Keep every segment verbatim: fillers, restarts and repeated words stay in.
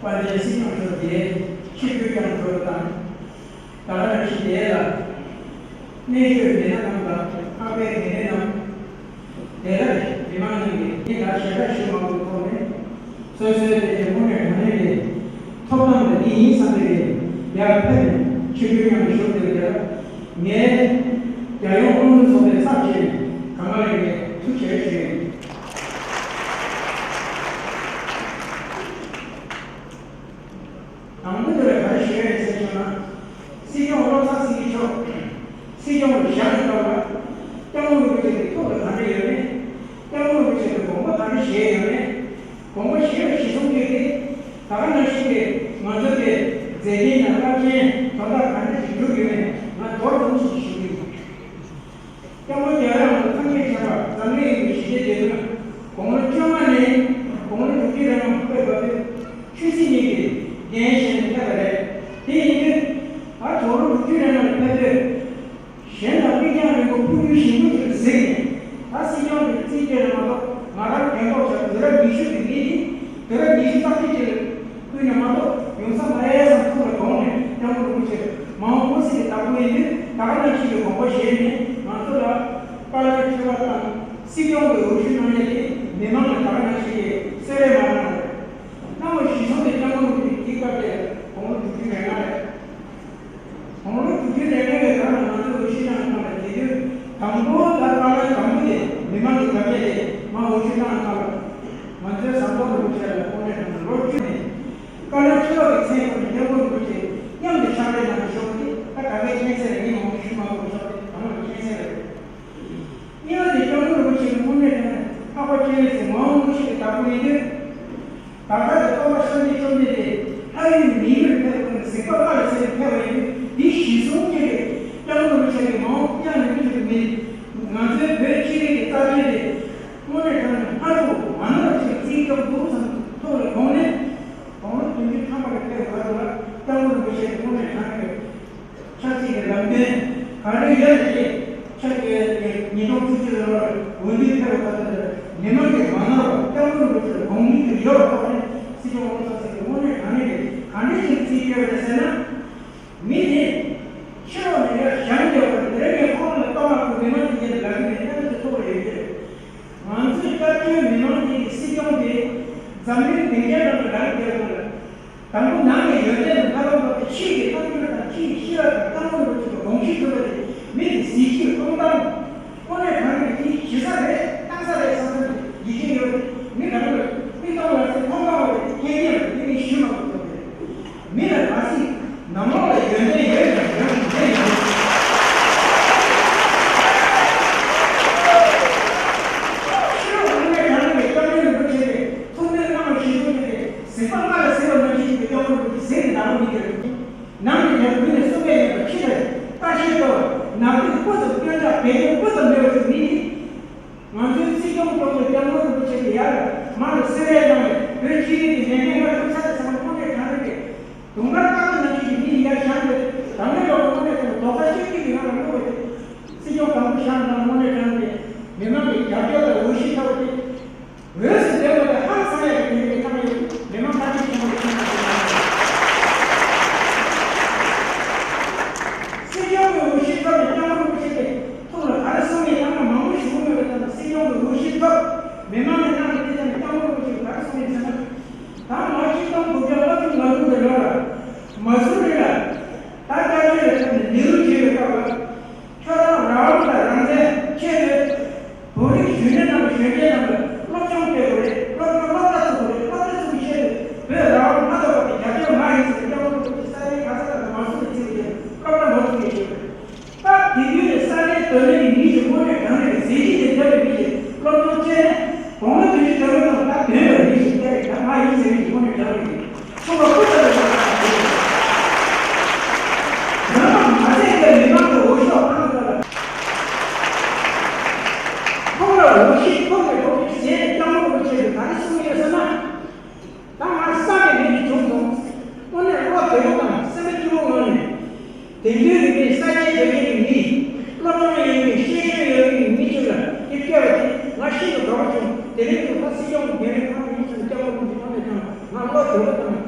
དཔལ་ལྡན་སྲིད་སྐྱོང་མཆོག་གིས་ཆིབས་བསྒྱུར་བསྐྱངས་གྲུབ་པ་དང་། ད་ག་ནང་བཞིན་དེ་ལ་གནད་ཡོད་མི་སྣ་རྣམས་དང་ཁང་པའི་དགེ་འདུན་རྣམས། དེ་ལ་མི་མང་རྣམས་ཀྱིས་ངེད་ལ་ཞལ་བཀྲ་ཞུ་མ་དགོས་ཐོག་ནས་སོ་སོའི་དེ་དེ་དངོས་གནས་དྲང་གནས་ཀྱི་ཐོབ་ཐང་དེ་འདི་ཡིན་བསམ་པའི་ཡར་ཕེབས་ནས་ཆིབས་བསྒྱུར་མཉམ་དུ་ཞུགས་ཡོད་དེ་ལ་ངས་རྒྱལ་ཡོངས་སློབ་ཕྲུག་ཚོགས་པའི་ཚབ་བྱས་ནས་གང་མང་ཡིན་ནས་ཐུགས་རྗེ་ཆེ་ཞུ་ཡིན། དང་པོ་དེ་ལ་ག་རེ་ཞུ་ཡ་ཡིན་ཟེར་བྱུང་ན། སྲིད་སྐྱོང་བློ་བཟང་སེང་གེ་མཆོག་སྲིད་སྐྱོང་དུ་བཞེངས་པའི་སྐབས་ལ་སྐྱབས་མགོན་རིན་པོ་ཆེ་གི་ཐུགས་ལ་ག་འདྲ་ཡོད་མེད། སྐྱབས་མགོན་རིན་པོ་ཆེ་གི་དགོངས་པ་ག་འདྲ་བཞེས་ཡོད་མེད། དགོངས་པ་བཞེས་པ་གཞིར་བཟུང་བྱས་ཏེ། ད་ག་ནང་བཞིན་གྱི་ང་ཚོ་གི་མཛད་འཕྲིན་དང་རླབས་ཆེན་དོན་དག་ག་འདྲ་ཞིག་བསྒྲུབས་ཡོད་མེད་ང་མདོར་བསྡུས་ཤིག་ཞུ་གི་ཡིན། སྐྱབས་མགོན་རྒྱལ་བ་རིན་པོ་ཆེ་ཐམས་ཅད་མཁྱེན་པ་འཛམ་གླིང་ཡུལ་གྱི་ཞི་བདེའི་དེད་དཔོན་དགུང་ལོ་བཅོ་ལྔ་ནས་དགུང་ལོ་དྲུག་ཅུའི་རིང་ལ་ཕེབས་པ་དེ་ཆོས་སྲིད་གཉིས་ཀྱི་འགན་བཞེས་ནས་ཕེབས་པ་རེད། དེ་ཡིན་དུས་ད་དགུང་ལོ་དྲུག་ཅུའི་རིང་ལ་ཕེབས་དུས་གཞན་དང་མིག་རྒྱང་རིང་པོ་ཕུགས་ཡུལ་ཞིང་ཕུག་ཅིག་ལ་གཟིགས་ནས་ད་སྲིད་སྐྱོང་གི་རྩིས་སྤྲད་ལ་མ་གཏོགས་ང་རང་གྱོན་ཐོག་བྱ་དུས་རབས་ཉི་ཤུ་གི་མི་དེ་དུས་རབས་ཉི་ཤུ་རྩ་གཅིག་ཅིག་ལ། ཀུན་ནས་མ་གཏོགས་ཡོང་ས་མ་རེད་བསམ་ཐུགས་ལ་དགོངས་ནས་སྐྱབས་མགོན་རིན་པོ་ཆེ་མ་འོངས་པ་སྲིད་ཀྱི་བདག་པོ་ཡིན་དུས་ད་ག་ནང་བཞིན་གྱི་དགོངས་པ་བཞེས་ནས་ང་ཚོ་ལ་བཀའ་བློན་ཁྲི་པ་དང་སྲིད་སྐྱོང་གི་འོས་ཤོག་གནང་ཡས་དེ་མི་མང་ལ་ད་ག་ནང་བཞིན་གྱི་གསོལ་རས་མ་གནང་བ་རེད། གནང་བ་གཞིར་བཟུང་དེ་སྐྱབས་མགོན་རིན་པོ་ཆེ་དེའི་སྐབས་དེ་དགུང་ལོ་དྲུག་ཅུ་རེ་ལྔ་རེད། དགུང་ལོ་དྲུག་ཅུ་རེ་ལྔ་གི་སྒང་ལ་ང་ཚོས་འོས་ཤོག་བླངས་སྟངས་ལ་དེ་དུས་དང་པོ་ད་བཀའ་བློན་དང་པོ་དེ་མི་མང་གི་དམ་བཅའ་དེ་མ་འོས་ཤོག་བླངས་སྟངས་ལ་ང་ཚོའི་ཟམ་གདོང་རིན་པོ་ཆེ་ལ་དངོས་གནས་དྲང་གནས་ལོ་བཅུ་ནས་བཀའ་བློན་ཁྲི་པ་གི་མཚན་ཐོག་ནས་སྐྱབས་མགོན་རིན་པོ་ཆེ་མཉམ་དུ་ཕྱག་ལས་གནང་བའི་ཤོག་དེ་ད་ག་གེ་མཁྱེན་གསལ་རེད། ངས་ངོ་ཞུ་མ་དགོས་ཤོག་དེ་གང་ལ་མཁྱེན་གསལ་རེད། གཉིས་པ་དེ་སྐྱབས་མགོན་རིན་པོ་ཆེ་གི་དངོས་གནས་དྲང་གནས་འཕགས་པ་སྤྱན་རས་གཟིགས་མ་འོངས་པ་སྲིད་ཀྱི་བདག་པོ་ཡིན་དུས། ད་ལྟ་གི་སྟོན་པ་སངས་རྒྱས་བཅོམ་ལྡན་འདས་ལྷ་ཡུལ་མི་ཡུལ་ལ་ཕེབས་པ་ནི་གཟིགས་པ་ལྷ་ལ་གཟིགས་ལ་ཕེབས་པ་ཡིན་དུས་འདི་གཞི་བཟུང་བྱས་ཏེ་སྐྱབས་མགོན་རིན་པོ་ཆེ་གི་མ་འོངས་སྐྱབས་མགོན་རིན་པོ་ཆེ་གི་མི་ང་ཚོའི་བོད་སྤྱི་རིགས་ཀྱི་རྩ་དོན་དེ་དངོས་གནས་དྲང་གནས་སྔར་བཞིན་མ་ནོར་བ་ཞིག་རྩིས་སྐྱོང་འདུག་བསམ་ཐུགས་ལ་དགོངས་ནས་དགུང་ལོ་བདུན་ཅུ་ཐམ་པ་ལ་ཕེབས་བར་དུ་ལ་སྐྱབས་མགོན་རིན་པོ་ཆེ་གི་དངོས་གནས་དྲང་གནས་ཆབ་སྲིད་ཀྱི་ལམ་སྟོན་ག་རེ་ཡོད་ཅེས་ཕྱག་གི་ཉིས་སྟོང་བཅུ་གཅིག་ལོར་འོས་བསྡུ་ཕེབས་པ་ལྟར་མི་མང་གི་མ་ནོར་བ་སྐྱབས་མགོན་རིན་པོ་ཆེ་ལ་དགོངས་མིན་དུ་ཡོད་པ་ཐོག་ནས་སྲིད་སྐྱོང་བློ་བཟང་སེང་གེ་དངོས་གནས་དྲང་གནས་ཀྱི་ག་འདྲ་ཞིག་རྩིས་སྤྲད་པ་རེད་ཟེར་ན། མི་དེ་ཕྱི་ལོགས་ནས་ཡར་བཞེངས་བསྡད་པ་དེ་རིང་ངས་ཁོང་ལ་ལྟ་བ་ཁོ་མི་མང་གི་རྗེས་ལ་ལབ་ཀྱི་མེད་གནས་ཚུལ་ཐོག་ལ་ཡོད་ཀྱི་རེད། ང་ཚོའི་སྐྱབས་བཅོལ་མི་མང་གཉིས་ཀྱི་སྲིད་སྐྱོང་དེ་འཛམ་གླིང་སྡིངས་ཆའི་ནང་དུ་ལངས་བསྡད་པ་ལ། དང་པོ་ནང་གི་ཡོན་ཏན་དང་ལྷག་པར་དུ་ཕྱིའི་རྣམ་འགྱུར་དང་ཕྱིའི་ཤེས་རབ་དང་སྐྱབས་མགོན་རིན་པོ་ཆེ་གི་དགོངས་གཞི་ཐོབ་པ་དེ་མི་དེ་གཟི་བརྗིད་གཏོང་སྟངས་དངོས་གནས་དྲང་གནས་དེ་ཞེ་ས་རེད་བཏང་ས་རེད་བསམ་ས་ཡིད་ཆེས་ཡོད་རེད། མི་གང་ལ་མིག་མཐོང་ལ་ཚེ་མཐོང་སྟངས་རེད་ཁྱེད་ཉིད་ལ་དེ་ནི་ཞུ་མ་དགོས་ཐོབ་རེད། མི་ལ་མ་སྲིད་ནང་ལོགས་ལ་ཡོན་ཏན་ཡོད་ཀྱང་ཡོད་མི་ཡོད། ཕྱི་ལོགས་དངོས་གནས་དྲང་གནས་ཀྱི་སྐྱབས་མགོན་རིན་པོ་ཆེ་གིས་ཐུགས་འདུན་གནང་བ་ཞིག་ཐུགས་ཀྱི་གཟིགས་པ་སྔ་ལ་གཟིགས་པ་ནང་བཞིན་གྱི་སྐྱབས་མགོན་རིན་པོ་ཆེ་གཟིགས་ནས་ལྟ་བ་མི་དེ་རེད། ནང་གི་ཉམས་མི་ནས་གསུང་གི་ཡོད་པ་ཕྱི་ལ་ལྟ་ཤེས་དོ་ནང་དུ་སྤུ་ཙམ་སྐྱོན་ཆ་བེད་སྤྱོད་སྤུ་ཙམ་མེད་པ་ཞིག་མི་དེ། ང་ཚོའི་སྲིད་སྐྱོང་སྐྱོང་བའི་སྐྱབས་མགོན་རིན་པོ་ཆེ་གིས་ཡར་མར་ལ་གསོལ་རས་གནང་བའི་བོད་སྤྱི་རིགས་ཀྱི་ལས་འགན་ང་ཚོ་ཚར་ཚར་ཚང་མ་དངོས་གནས་དྲང་གནས་ཀྱི་དུང་དཀར་བཏགས་པ་ནང་བཞིན་གྱི་མི་ཡར་བཞེངས་ཏེ་དམ་ལས་ལོག་པ་དངོས་གནས་ཚང་མ་རྡོག་རྩ་གཅིག་སྒྲིལ་གྱི་ངང་ལ་བླུགས་པ་དེ། སྲིད་སྐྱོང་དང་པོ་བཞེངས་དང་དངོས་གནས་དྲང་གནས་མི་མང་གི་རྒྱབ་སྐྱོར་དང་འོས་གཞི་ཐོབ་པ་དེ། འོས་སུ་ལྡན་པ་དེ་ཧང་སང་ཡག་གི་དེ་འདྲའི་ཁ་མི་ཡོད་མི་མང་ཁ་ཅིག་ཆེན་པོ་ཆེན་པོ་ཞིག་ཡོད། སྲིད་སྐྱོང་གི་འོས་གཞི་ཐོབ་ནས་སྐྱབས་མགོན་རིན་པོ་ཆེ་གི་ཐུགས་ལ་ག་རེ་གསུང་ཡས་གནང་ན་མང་པོ་ཞུ་གི་མེད་པ་ཙམ་སྲིད་སྐྱོང་གི་འོས་གཞི་ཐོབ་མི་མང་ནས་གནང་བའི་དེ་ཙམ་སྐྱབས་མགོན་རིན་པོ་ཆེ་གི་ག་རེ་གསུང་ཡས་ཟེར་ན། ད་ལོ་གཅིག་སྟོང་དགུ་བརྒྱ་ལྔ་བཅུ་ང་དགུ་གི་ལོ་ལ་མ་སུ་རི་ལ་ད་སྐྱབས་བཅོལ་ལ་ཕེབས་ནས་ལེའུ་བརྗེ་བའི་སྐབས་ལ། ཁྱོད་རང་རང་དབང་དང་རང་བཙན་ཁྱེད་ནི་བོད་རིགས་གཞོན་ནུ་རྣམས་གཞོན་སྐྱེས་རྣམས་ལ་སློབ་སྦྱོང་སྤྲད་དགོས་རེད། སློབ་སྦྱོང་སློབ་གྲྭ་ཚུགས་དགོས་རེད། སློབ་གྲྭ་ཚུགས་པའི་ཆེད་དུ་བོད་རང་དབང་མ་ཐོབ་པ་དེ་རྒྱབ་སྐྱོར་མ་ཡིན་ཟེར་སྐྱབས་མགོན་རིན་པོ་ཆེ་ས་གནས་ག་ས་ག་ལ་མ་སུ་རི་བརྩིས་ཏེ་སློབ་གྲྭ་མ་ཚུགས་ཡས་བྱས་པ་རེད། སྐབས་དེ་དུས་ནས་ས་གནས་དོན་གཉེར་གྱི་མི་ཞིག་དངོས་གནས་དྲང་གནས་ཀྱི་གཟི་བརྗིད་ལྡན་པའི་མི་ཞིག་སློབ་སྦྱོང་སྤྲད་ནས་དགུང་ལོ་བདུན་ཅུ་དོན་དགུ་ཙམ་ད་དོན་པའི་མི་ཞིག་སྐྱེ་བའི་ད་ང་ཡིན་ཟེར་མི་ཞིག་དངོས་གནས་དྲང་གནས་ཀྱི་ཆུང་བ་སྐུ་ཚབ་པའི་ཐོག་ནས་ཡོད། མི་མང་མ་ཚད་པའི་མི་མང་གི་འོས་ཤོག་ཐང་ཐང་ལ། ཁོང་ལ་འོས་གཞི་ཐོབ་ནས་འོས་ཤོག་བཞེས་ནས་སྐྱབས་མགོན་རིན་པོ་ཆེ་གིས་ག་རེ་གསུངས་ཡོད་ཟེར་ན། ད་ང་བསམ་པའི་མི་འདི་བྱུང་སོང་། དངོས་གནས་བློ་བདེ་པོ་དང་སེམས་སྐྱིད་པོ་ངང་ནས། དེང་དུས་རིག་གནས་གསར་བརྗེ་བྱེད་མཁན་གྱི་མི། སློབ་སྦྱོང་ཡོད་མཁན་ཤེས་ཡོན་ཡོད་མཁན་གྱི་མི་ཅིག་ལ་དེ་སྐྱེ་བ་དེ་ང་ཤིན་ཏུ་དགའ་པོ་བྱུང་། དེ་རིང་དུ་ད་སྲིད་སྐྱོང་གི་འགན་ལེན་ཁང་དུ་ཡིན་ཙང་སྐྱབས་མགོན་རིན་པོ་ཆེ་དངོས་གནས་དྲང་ང་བློ་བདེ་པོ་དང་།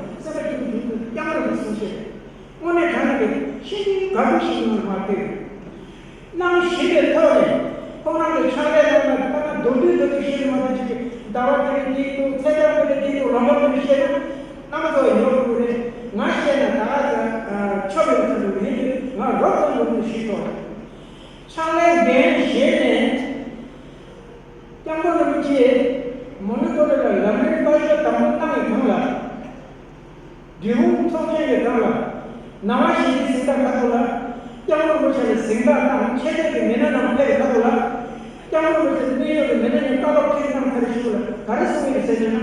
བཤད་ན་རྣམ་པ་ཚོ་ཡོང་དགོས་རེད། ང་བཤད་ན་ད་ག་ཚོད་ཆོབ་ཡོང་ཚར་འགྲོ་གི་ཡིན་དུས་ང་རོབ་ཙམ་རོབ་ཙམ་ཞུས་ཆོག་ཕྱག་ལས་འགན་བཞེས་ནས་སྐྱབས་མགོན་རིན་པོ་ཆེ་མོན་གྷོ་ལ་ལམ་རིམ་པར་ཤོག་དང་པོ་གནང་བའི་སྒང་ལ། འབྲས་སྤུངས་ཚོགས་ཆེན་གྱི་སྒང་ལ། ནང་པ་ཞི་བདེའི་གཟེངས་རྟགས་ཁ་ཐོག་ལ། སྐྱབས་མགོན་རིན་པོ་ཆེ་ལ་གཟེངས་རྟགས་དང་ཆེད་མངགས་ཀྱི་མི་སྣ་རྣམས་ཕེབས་པའི་ཁ་ཐོག་ལ། སྐྱབས་མགོན་རིན་པོ་ཆེ་གནད་ཡོད་ཀྱི་མི་སྣ་གཉིས་བཀའ་སློབ་ཁྱེད་གནང་ཚར་ཞུ་ལ་ག་རེ་གསུང་གི་ཡོད་ཟེར་ན།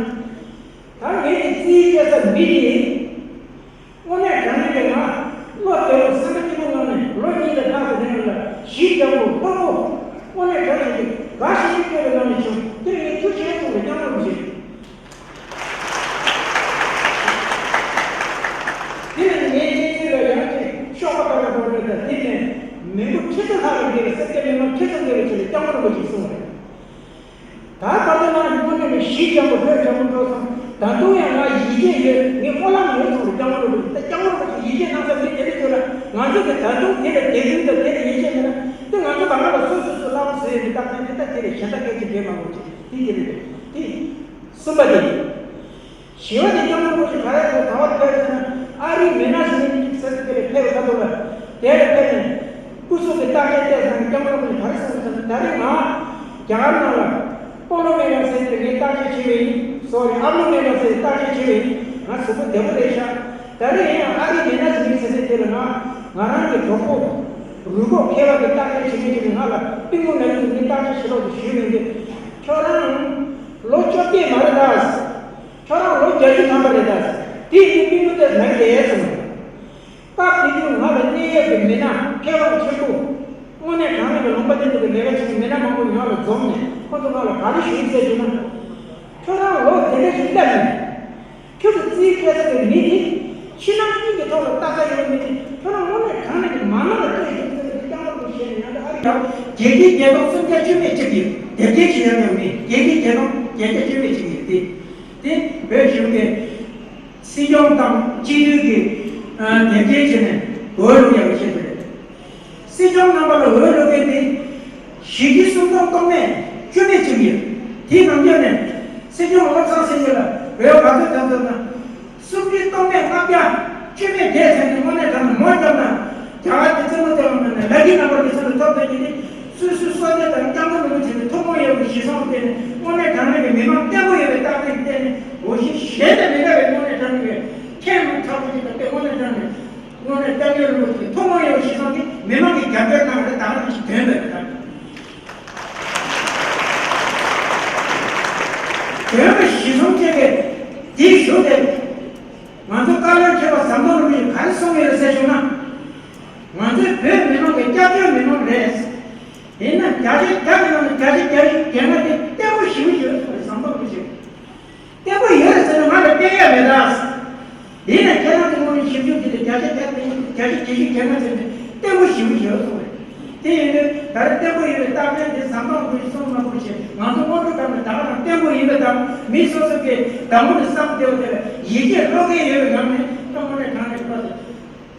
ད་ངེད་ཀྱི་རྩིས་སྤྲད་ས་མི་དེ། དངོས་གནས་དྲང་གནས་ཀྱི་ང་བློ་བདེ་བོ་སེམས་པ་སྐྱིད་པོ་ངང་ནས་ལོ་གཉིས་ལ་ལྷག་ཏུ་ལྷན་ལ་གཞིས་ཀྱང་པོ་ལྷོ་པོ་དངོས་གནས་དྲང་གནས་ཀྱི་དགའ་ཞིང་སྐྱིད་པོའི་ངང་ནས་བྱུང་། དེ་ངས་ཐུགས་རྗེ་གསུངས་ནས་སྐྱབས་མགོན་རིན་པོ་ཆེ། དེ་ནི་ངའི་གནས་ཚུལ་ལ་ཡང་ཅིག་གཤོག་པ་ལྟ་བུ་འགྲོ་རེད། ད་དེ་ནས་མི་འགོ་ཁྲི་ཚོ་ལྷག་ལ་འདས་པའི་སེར་སྐྱ་མི་མང་ཁྲི་ཚོ་འདས་པའི་ཆེད་དུ་སྐྱབས་མགོན་རིན་པོ་ཆེས་གསུངས་རེད། ད་བར་དུ་ང་དངོས་གནས་ནས་གཞིས་ཀྱང་པོ་ལྷོ་ཀྱང་པོ་འགྲོ་སོང་། ད་དུང་ཡང་ང་ཡིད་ཆེས་ཡོད། ངས་སྨོན་ལམ་ཡོད་ཚོགས་རེད། སྐྱབས་མགོན་རིན་པོ་ཆེ། ད་སྐྱབས་མགོན་རིན་པོ་ཆེ་ཡིད་ཆེས་གནང་ས་མི་དེ་འདྲ་ཡོད་ལ། ང་ཚོ་གི་ད་དུང་དེ་ལ་དད་གུས་དང་དེ་ལ་ཡིད་ཆེས་མེད་ན། དེ་ང་ཚོ་བར་ན་ལ་སོ་སོ་སོ་སླ་བོ་བཟོས་ཡོད་མི་རྟག་པས་ནི་ད་དེ་ལ་གཞན་དག་སྐད་ཆ་འདྲེས་མ་དགོས་ཀྱི་དེ་དེ་རེད། དེ་གསུམ་པ་དེ། བཞི་པ་དེ་སྐྱབས་མགོན་རིན་པོ་ཆེ་ག་རེ་ག་བར་ཕེབས་ཟེར་ན། ཨ་རིའི་མི་སྣ་ཞིག་ཡིན་ཟེར་དེ་ལ་ཕེབས་པའི་ཁ་ཐོག་ལ། དེ་ལ་ཕེབས་ནས་སྐུ་གཟུགས་ཀྱི་བརྟག་དཔྱད་བལྟས་ཙང་སྐྱབས་མགོན་རིན་པོ་ཆེ་ག་རེ་གསུངས་ཟེར་ན། ད་རེས་ང་རྒྱ་གར་ནང་ལ་སྤོ་ལོ་མེད་པ་ཟེར་དེ་ངས་བརྟག་དཔྱད་བྱས་པ་ཡིན། སོ་རི་ཨབ་ལོ་མེད་པ་ཟེར་བརྟག་དཔྱད་བྱས་པ་ཡིན། ང་གཟུགས་པོ་བདེ་པོ་རེད་ཤག་ད་རེས་ཡིན་ཡང་ཨ་རིའི་མི་སྣ་ཞིག་ཡིན་ཟེར་དེ་ལ་ང་ང་རང་གི་གྲོགས་པོ་རུས་ཁོག་མཁས་པ་གི་བརྟག་དཔྱད་བྱེད་མཁན་ཅིག་གིས་ང་ལ་པིང་པོ་ནང་ལ་ངས་བརྟག་དཔྱད་བྱེད་རོགས་ཞུས་ཡོང་དུས། ཁྱོད་རང་ལོ་བཅོ་བརྒྱད་མ་རེད་ད། ཁྱོད་རང་ལོ་བརྒྱད་ཅུ་ཐམ་པ་རེད་ད། དེ་ཡིན་དུས་མི་ལྟས་ན་གི་རེད་གསུངས། སྐབས་དེ་དུས་ང་ལ་གནད་ཡོད་ཀྱི་མི་སྣ་མཁས་དབང་ཆེན་པོ། དངོས་གནས་དྲང་གནས་ཀྱི་ལུང་པ་དེ་ཚོ་གི་ལས་ཀ་བྱེད་མཁན་མི་སྣ་མང་པོ་ཉོ་ལ་འཛོམས་ནས་ཁོ་ཚོ་ང་ལ་ག་རེ་ཞུས་ཟེར་ཞུས་ན། ཁྱོད་རང་ལོ་དེ་འདྲ་ཞིག་སླེབས་ནས། ཁྱོད་ཀྱི་རྩིས་སྤྲད་ས་གི་མི་དེ། ཕྱི་ནང་གཉིས་ཀྱི་ཐོག་ལ་ལྟ་ས་ཡོད་མི་དེ། ཁྱོད་རང་དངོས་གནས་དྲང་གནས་ཀྱི་མ་ནོར་ལ་ལྟོས་ཤིག་ཟེར་ནས་སྐྱབས་མགོན་རིན་པོ་ཆེ་ནས་ཡང་ད་ཨ་རི་ཡང་། བརྒྱད་བརྒྱའི་བརྒྱད་སྟོང་སུམ་བརྒྱ་བཅུ་མེད་གཅིག་གིས་དེབ་སྐྱེལ་བྱེད་ཡ་ཡང་མེད། བརྒྱད་བརྒྱའི་བརྒྱད་སྟོང་བརྒྱད་བརྒྱ་བཅུ་མེད་གཅིག་ཡིན་ཏེ། དེ་བོད་གཞུང་གི་སྲིད་སྐྱོང་དང་སྤྱི་འཐུས་ཀྱིས་ཨ་དེབ་སྐྱེལ་བྱས་ནས་འོས་བླུགས་ཡག་བྱེད་དགོས་རེད། སྲིད་སྐྱོང་རྣམ་པ་ལ་འོས་བླུགས་མཁན་དེ་བཞི་བརྒྱ་སུམ་སྟོང་སྟོང་མེད་བཅུ་མེད་གཅིག་ཡོད། དེའི་ནང་ཁྱོན་ནས་སྲིད་སྐྱོང་བློ་བཟང་སེང་གེ་ལ་འོས་ག་ཚོད་ཐོབ་ཐུབ་ན། སུམ་བརྒྱ་སྟོང་མེད་ལྔ་བརྒྱ་བཅུ་མེད་བརྒྱད་ཚན་གྱི་དངོས་གནས་དྲང་གནས་མོ་བརྒྱབ་ན། རྒྱ་གར་གྱི་རྩེད་མོ་རྩེ་བ་མིན་ན་ལ་གི་རྣམ་པར་མི་ཚང་དུ་ཐོབ་ཐུབ་ཀྱི་ནི། སོ་སོའི་བསོད་བདེ་དང་སྐྱབས་མགོན་རིན་པོ་ཆེ་གི་ཐུགས་དགོངས་ཡོད་པའི་གཞི་བཟུང་བརྟེན་ནས་དངོས་གནས་དྲང་གནས་ཀྱི་མི་མང་བརྟན་པོ་ཡོད་པའི་རྟགས་མཚན་བརྟེན་ནས་འོས་གཞི་གཞན་དང་མི་འདྲ་བའི་དངོས་གནས་དྲང་གནས་ཀྱི་ཁྱད་མི་ཚང་བ་ཞིག་དང་དེ་དངོས་གནས་དྲང་གནས་དངོས་གནས་སྐྱབས་མགོན་རིན་པོ་ཆེ་གི་ཐུགས་དགོངས་ཡོད་པའི་གཞི་བཟུང་གིས་མི་མང་གིས་རྒྱབ་སྐྱོར་གནང་བ་རེད། ད་ག་ནང་བཞིན་དོན་དག་རེད། དོན་དག་གཞི་བཟུང་བྱས་པའི་དེའི་གཞུག་དེར། ང་ཚོ་བཀའ་བློན་ཁྲི་པ་ཟམ་གདོང་རིན་པོ་ཆེས་ག་རེ་གསུངས་ཡོད་ཟེར་བྱུང་ན། ང་ཚོས་བོད་མི་མང་གི་སྐྱབས་བཅོལ་མི་མང་རེད། ཡིན་ན་བརྒྱ་ཆ་བརྒྱ་གི་ནང་ནས་བརྒྱ་ཆ་བརྒྱད་ཅུ་གྱ་ལྔ་དེ་བརྟན་པོ་ཞེ་པོ་ཡོད་གསུངས་རེད། ཟམ་གདོང་རིན་པོ་ཆེས། བརྟན་པོ་ཡོད་རེད་ཟེར་ན་ང་ལ་བརྟན་ཡ་མེད་ད། ཡིན་ན་ཁྱེད་རང་ཚོ་དངོས་གནས་ཞིབ་འཇུག་བྱས་ཏེ་བརྒྱ་ཆ་བརྒྱ་དེ་བརྒྱ་ཆ་བརྒྱད་ཅུ་གྱ་ལྔ་ཟེར་ནས་བརྟན་པོ་ཞེ་པོ་ཡོད་གསུངས་རེད། དེ་ཡིན་དུས་ད་རེས་བརྟན་པོ་ཡིན་པའི་རྟགས་མཚན་དེ་ཟམ་གདོང་རིན་པོ་ཆེས་གསུངས་མ་གསུངས་བྱས་ང་ཚོ་དངོས་གྲུབ་བཏང་ནས་ད་ག་རང་བརྟན་པོ་ཡིན་པའི་རྟགས། མི་སོ་སོ་གིས་དང་པོ་ནས་བསམ་བདེ་བ་དེ་ལ་ཡིད་ཆེས་བློ་འགེལ་ཡོད་པའི་ངང་ནས་དངོས་གནས་དྲང་གནས་པ་དེ་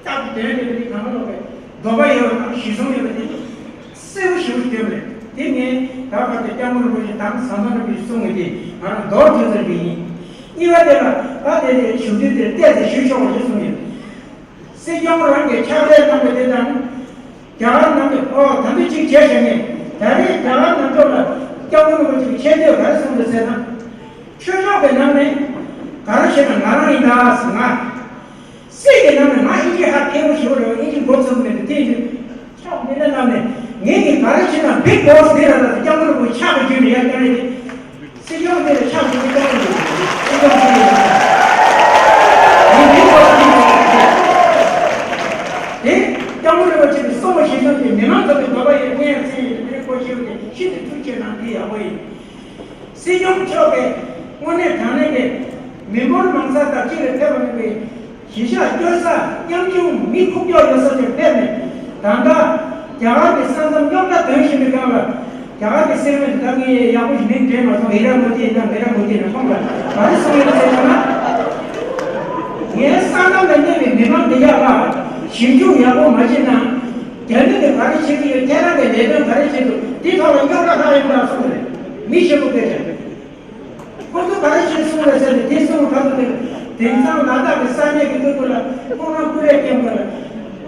རྟགས་དོན་དེ་ལ་གང་ལོག་པའི་འདོད་པ་ཡོད་པ་དང་གཞི་བཟུང་ཡོད་པ་དེ་གསལ་པོ་ཞེ་པོ་ཞིག་བསྟན་པ་རེད། དེ་ངས་ད་བར་དུ་སྐྱབས་མགོན་རིན་པོ་ཆེ་དང་ཟམ་གདོང་རིན་པོ་ཆེས་གསུངས་པ་དེ་ང་རང་མདོར་བསྡུས་ཙམ་ཞིག་ཡིན། གཉིས་པ་དེ་ལ་ད་དེ་ལས་ཞུ་དུས་དེར་བལྟས་ཏེ་ཞུས་ཆོག་པ་ཞིག་གསུངས་ཡོད། སྲིད་སྐྱོང་རང་གིས་ཕྱག་ལས་གནང་བ་དེ་དང་། རྒྱ་གར་ནང་གི་ཨོ་ད་འདི་གཅིག་བྱས་བྱས་ནས་ད་རེས་རྒྱ་གར་ནང་ལོགས་ལ་སྐྱབས་མགོན་རིན་པོ་ཆེ་གི་ཆེ་བསྟོད་ག་རེ་གསུངས་འདུག་ཟེར་ན། ཆོས་ཕྱོགས་ཀྱི་ནང་ནས་ག་རེ་བྱས་ན་ང་རང་ཡིན་ད་ཟེར། ང་སྲིད་ཀྱི་ནང་ནས་ང་དབྱིན་ཇི་ཧ་མཁས་པོ་ཞིག་རེད། དབྱིན་ཇི་མགོ་ཚོམ་མེད་པའི་དེ་ཡིན་དུས་ཕྱོགས་འདི་འདྲ་ནང་ནས་ངེད་ཀྱིས་ག་རེ་བྱས་ན་བིག་བོ་སི་འདི་ར་ད་སྐྱབས་མགོན་རིན་པོ་ཆེ་ཕྱག་གི་རྒྱུད་ནས་ཡར་བསྐྱངས་ནས། སྲིད་སྐྱོང་དེ་ལ་ཕྱག་ཞུ་གི་གཏོང་གི་ཡོད། སྲིད་སྐྱོང་དེ་ལ་ཡིན་མིན་པ་ཞིག་ཡོད། དེ་སྐྱབས་མགོན་རིན་པོ་ཆེ་གི་གསུང་བ་ཞིག་བྱུང་སྟེ་མི་མང་ཚོ་གི་འདོད་པ་ཡོད་ངས་ཟེར་ཡོད་དེ་ཁོ་ཤེས་ཡོད་དེ་ཤིན་ཏུ་ཐུགས་ཆེ་གནང་དེ་ཡག་པོ་ཡིན། སྲིད་སྐྱོང་མཆོག་གིས་དངོས་གནས་དྲང་གནས་ཀྱི་མི་འབོར་མང་ས་དང་གཅིག་ལ་ཕེབས་པ་མིན་པའི། གཞིས་ཆགས་སྐྱོ་ས་ཉམ་ཆུང་མི་ཁུག་ཀྱོག་ཡོད་ས་ཅིག་ཕེབས་ནས་ད་ལྟ་རྒྱ་གར་གྱི་ས་མཚམས་རྙོག་དྲ་དོན་བཞིན་པའི་སྒང་ལ་རྒྱ་གར་གྱི་སྲིད་བློན་ད་ངས་ཡག་པོ་ཞིག་མིང་འདྲེན་མ་སོང་། ཨི་ར་མོ་དི་ཡིན་ན་མི་ར་མོ་དི་ཡིན་ན་ཁོང་ལ་ག་རེ་གསུངས་ཡོད་ཟེར་ན། ངའི་ས་མཚམས་ལ་གནས་པའི་མི་མང་འདི་ཡག་ལ་ཞིབ་འཇུག་ཡག་པོ་མ་བྱས་ན་རྒྱ་མི་གིས་ག་རེ་བྱེད་ཀྱི་ཡོད། ཁྱེད་རང་གི་ལས་དོན་ག་རེ་བྱེད་འདུག་འདི་ཐོག་ལ་རྙོག་དྲ་ལྷག་ཡོང་ད་གསུངས་རེད། མི་ཞིབ་པོ་སྐད་ཆ། ཁོ་ཚོ་ ག་རེ་བྱས་གསུངས་རེད་ཟེར་ནས་དེ་གསུངས་ག་ཚོད་དེ་དེང་སང་ལ་དྭགས་ཀྱི་ས་གནས་ཀྱི་སློབ་ཕྲུག་ལ་ཁོང་རང་སྐུ་ལས་སྐྱོན་དགོས་ལ།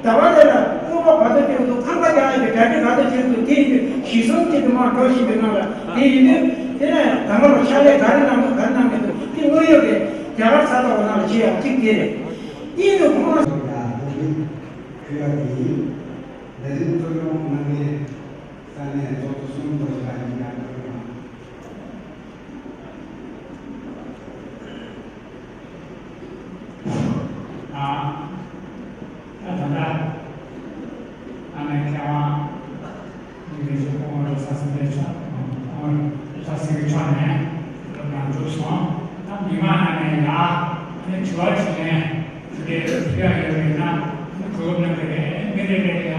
ཟླ་བ་དེ་ལ་སྐུ་པར་ག་ཚོད་བྱས་འདུག་ཁང་པ་རྒྱག་ཡག་གི་གྲ་སྒྲིག་ག་ཚོད་བྱས་འདུག་དེ་ཡིན་དུས་གཞི་བཟུང་གཅིག་ཏུ་མར་འགྲོ་བཞིན་པའི་ནང་ལ་དེ་ཡིན་དུས་དེ་ནས་ད་ང་ལ་ཕྱག་ལས་ག་རེ་གནང་འདུག་ག་རེ་གནང་མི་འདུག་དེ་དངོས་ཡོད་ཀྱི་རྒྱ་གར་ས་ཐོག་ནང་ལ་བྱེད་ཡག་གཅིག་དེ་རེད། དེ་ཡིན་དུས་ཁོང་རང་ཡ་ཁོ་ཡིན་ཁུ་ཡ་དེ་ཡིན། འདི་རིང་གཙོ་སྐྱོང་གནང་མཁན་ས་གནས་ཚོགས་གཙོ་གསུམ་ཐོག་ཞིག་ལ་ཡིན་ཡང་གཙོ་སྐྱོང་། ཨ། ད་ད་ལྟ་ཨ་ནེ་མཁས་དབང་ཡིན་གྱི་ཞུ་ཁོང་ལ་ས་སེ་འདས་ཆ་ཁོང་ལ་ས་སེ་གི་ཕྱོགས་ནས་སློབ་གྲྭ་འཛུགས་སོང་། ད་མི་མང་ནང་ནས་ཡ་ཨ་ནེ་དྲི་བ་དྲིས་ནས་དེ་གའི་ཕུལ་ཡ་ཡོད་རེད་ན་གོ་སྐབས་གནང་གི་རེད། མི་རེ་རེ་ཡ་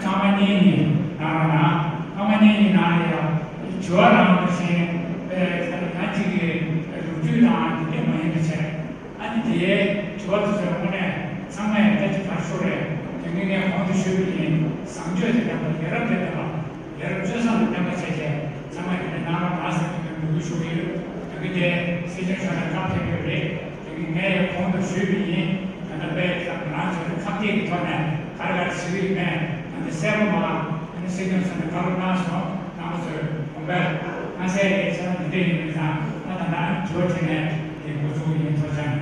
སྐར་མ་གཉིས་གཉིས་གནང་རོགས་གནང་། སྐར་མ་གཉིས་གཉིས་ནང་ལ་ཡ་དྲི་བ་གནང་བ་བཞིན་པའི་ཡང་གཅིག་གི་ལོ་རྒྱུས་དང་དེ་འདྲ་མ་ཡིན་པ་བྱས། ཨ་ནི་དེའི་དྲི་བ་དེ་ཚོ་དངོས་གནས་ཚང་མས་ལྟ་ཅི་ཕར་ཤོར་རེད། དེ་ངས་ངས་གོང་དུ་ཞུས་པ་ཡིན། བཟང་སྤྱོད་དེ་ལྡན་པ་ཡ་རབས་དེ་ལྡན་པ་ཡ་རབས་སྤྱོད་བཟང་དང་ལྡན་པ་བྱས་བྱས་ཚང་མས་དེ་འདྲ་གནང་རོགས་གནང་ཟེར་དེ་འདྲ་འབོད་སྐུལ་ཞུ་གི་ཡོད། དེ་གི་དེ་སྲིད་སྐྱོང་མཆོག་ནས་བཀའ་ཕེབས་ཡོད་རེད། དེ་གི་ངས་ཡང་གོང་དུ་ཞུས་པ་ཡིན། ད་ལྟ་དཔེ་ཁྱབ་ང་ཚོ་ནས་ཁ་གཏད་ཀྱི་ཐོག་ནས་ག་རེ་ག་རེ་ཞུ་གི་ཡོད་མེད་ད་ལྟ་གསལ་པོ་མ་ཨ་ནི་སྲིད་སྐྱོང་མཆོག་ནས་བཀའ་སློབ་གནང་སོང་། རྣམ་པ་ཚོས་དགོངས་པ་མ་ཟད་རེད་ཟེར་ན་འདི་འདྲ་ཡིན་པས་ཙང་ད་ད་ལྟ་ཨ་ནི་དྲི་བ་དྲིས་ནས་དེ་འགོ་ཚུགས་ཡིན། ཐུགས་རྗེ་ཆེ།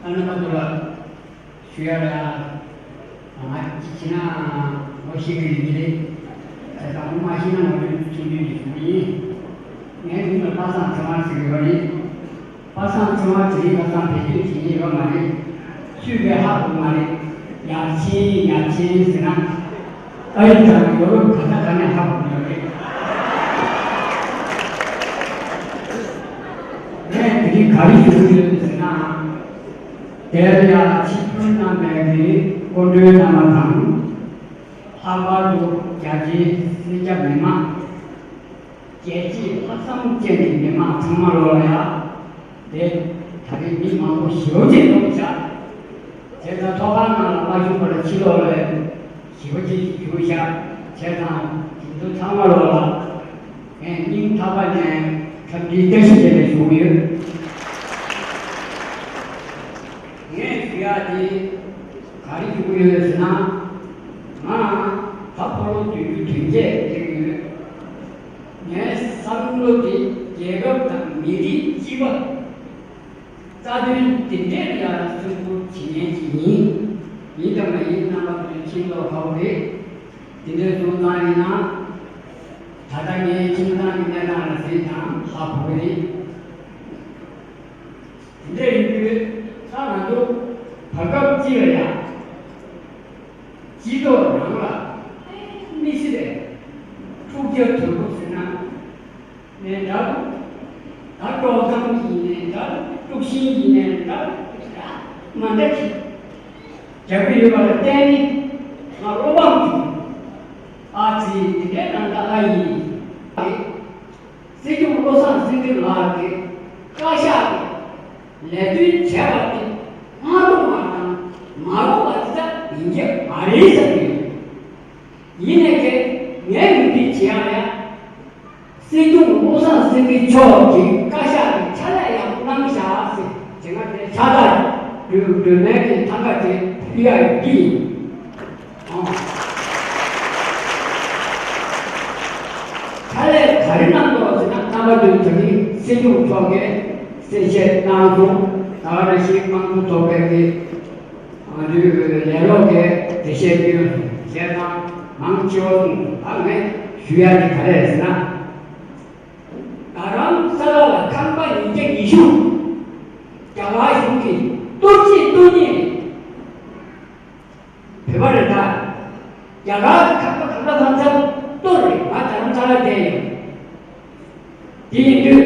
ཨ་ནི་མ་ཐུབ་ལ་ཞུ་ཡ་ལ་ང་ཅི་ན་ངོ་ཤེས་ཀྱི་ཡིན་གྱི་རེད། དེ་དང་ངོ་མ་ཤེས་ན་ངོ་ཆུང་ཆུང་ཡིན་གྱི་ཡིན། ངའི་མིང་ལ་པ་སངས་ཚེ་དབང་ཟེར་གྱི་ཡོད་རེད། པ་སངས་ཚེ་དབང་དེ་རིང་ཁ་སང་བེད་སྤྱོད་བྱེད་ཀྱི་ཡོད་མ་རེད། སུས་བས་ཧ་གོ་མ་རེད། ཡབ་ཆེན་ཡབ་ཆེན་ཟེར་ན། ཨ་རི་དང་ཡོ་རོབ་ག་ས་ག་ནས་ཧ་གོ་གི་ཡོད་རེད། ངས་དེ་རིང་ག་རེ་ཞུ་གི་ཡོད་ཟེར་ན། དེར་ཡང་ཆིབས་བསྒྱུར་གནང་བའི་གི་སྐུ་མགྲོན་རྣམ་པ་དང་། ལྷག་པར་དུ་རྒྱ་ཆེའི་སེར་སྐྱ་མི་མང་། རྒྱལ་གཅེས་ལྷག་བསམ་ཅན་གྱི་མི་མང་ཚང་མ་ལོག་ལ་ཡ། དེ་ད་རེས་མི་མང་པོ་ཞེ་པོ་ཅིག་འདུག་བཞག་བྱས་ཙང་ཐོག་ཁང་ནང་ལ་མ་བཞུགས་པར་ཕྱི་ལོགས་ལ་ཞེ་པོ་ཅིག་བཞུགས་བཞག་བྱས་ཙང་དེ་ཚོ་ཚང་མ་ལོག་ལ་ངས་སྙིང་ཐག་པ་ནས་འཚམས་འདྲིའི་བཀྲ་ཤིས་བདེ་ལེགས་ཞུ་གི་ཡོད། ངས་ཞུ་ཡག་དེ་ག་རེ་ཞུ་གི་ཡོད་ཟེར་ན། ང་ད་ཕོ་ལོ་བདུན་ཅུ་དོན་བརྒྱད་སླེབས་ཡོད། ངའི་བསམ་བློ་དེ་རྒྱལ་ཁབ་དང་མི་རིགས་གཅིག་པ། རྩ་དོན་དེ་འདྲའི་ལ་སེམས་ཁུར་བྱེད་མཁན་ཅིག་ཡིན། ཡིན་དང་མ་ཡིན་རྣམ་པ་ཚོས་མཁྱེན་རྟོགས་ཁག་པོ་རེད། དེ་འདྲའི་སོང་ཙང་ཡིན་ན། ད་ལྟ་ངའི་ཁྱིམ་ཚང་གི་གནས་སྟངས་ལ་གཟིགས་དང་ཧ་གོ་གི་རེད། དེ་འདྲ་ཡིན་དུས་ད་ང་ཚོ་བར་སྐབས་གཅིག་ལ་ཡང་། སྤྱི་ཚོགས་ནང་ལ་དམིགས་བསལ་འཁྲུག་ཆ་དོད་པོ་ཟེར་ན་ནས་འདྲ། ད་དཀྲོག་གཏམ་ཡིན་ནའི་འདྲ། དཀྲུག་ཤིང་ཡིན་ནའི་འདྲ། མ་འདྲ་ཞིག་རྒྱག་གི་ཡོད་པ་ལ་བརྟེན་ནས་ང་བློ་ཕམ་བྱུང་། ཨ་ཙི་དེ་འདྲའི་ནང་ད་ཨ་ཡིན། སྲིད་སྐྱོང་བློ་བཟང་སེང་གེ་ལགས་ཀྱིས་བཀའ་ཤག་གི་ལས་དོན་བྱས་པ་དེ་སྔ་དྲོ་མ་དང་མ་རོ་བ་དེ་ད་ཡིན་གྱི་མ་རེད་བསམ་གྱི་ཡོད། ཡིན་ནའི་ཀྱེ་ངས་མི་འདི་བྱེད་ཡག་ལ་སྲིད་སྐྱོང་བློ་བཟང་སེང་གེ་མཆོག་གིས་བཀའ་ཤག་གི་ཕྱག་ལས་ཡག་པོ་གནང་བཞག་ཟེར་དེ་སྔ་དེ་ཕྱག་རྟགས་སྒྲོལ་སྒྲོལ་མའི་གི་ཐང་ག་དེ་ཕུལ་ཡག་ཡོད་ཀྱི་ཡིན། ཕྱག་ལས་ག་རེ་གནང་འདུག་ཟེར་ན་རྣམ་པ་ཚོས་ད་གིན་སྲིད་སྐྱོང་མཆོག་གིས་གསལ་བཤད་གནང་སོང་། ད་ག་ནང་བཞིན་དམངས་གཙོ་ཚོགས་པའི་གི་ང་ཚོའི་ལས་རོགས་ཀྱིས་འགྲེལ་བཤད་བསྐྱོན་སོང་། བྱས་ཙང་མང་ཆེ་བ་གསུངས་སོང་། ད་ངས་ཞུ་ཡག་དེ་ག་རེ་རེད་ཟེར་ན། ད་རང་ས་ལ་ལ་ཁང་པ་ཉིས་བརྒྱ་ཉི་ཤུ་རྒྱ་གར་གཞུང་གིས་གཏོར་བཤིག་གཏོར་མཁན་བོད་པ་རེད་ད། རྒྱ་གར་གྱི་ཁང་པ་གང་ག་ཚང་ཚང་གཏོར་རེད། ང་རྡ་རམ་ས་ལ་བསྡད་ཡོད། དེ་ཡིན་དུས་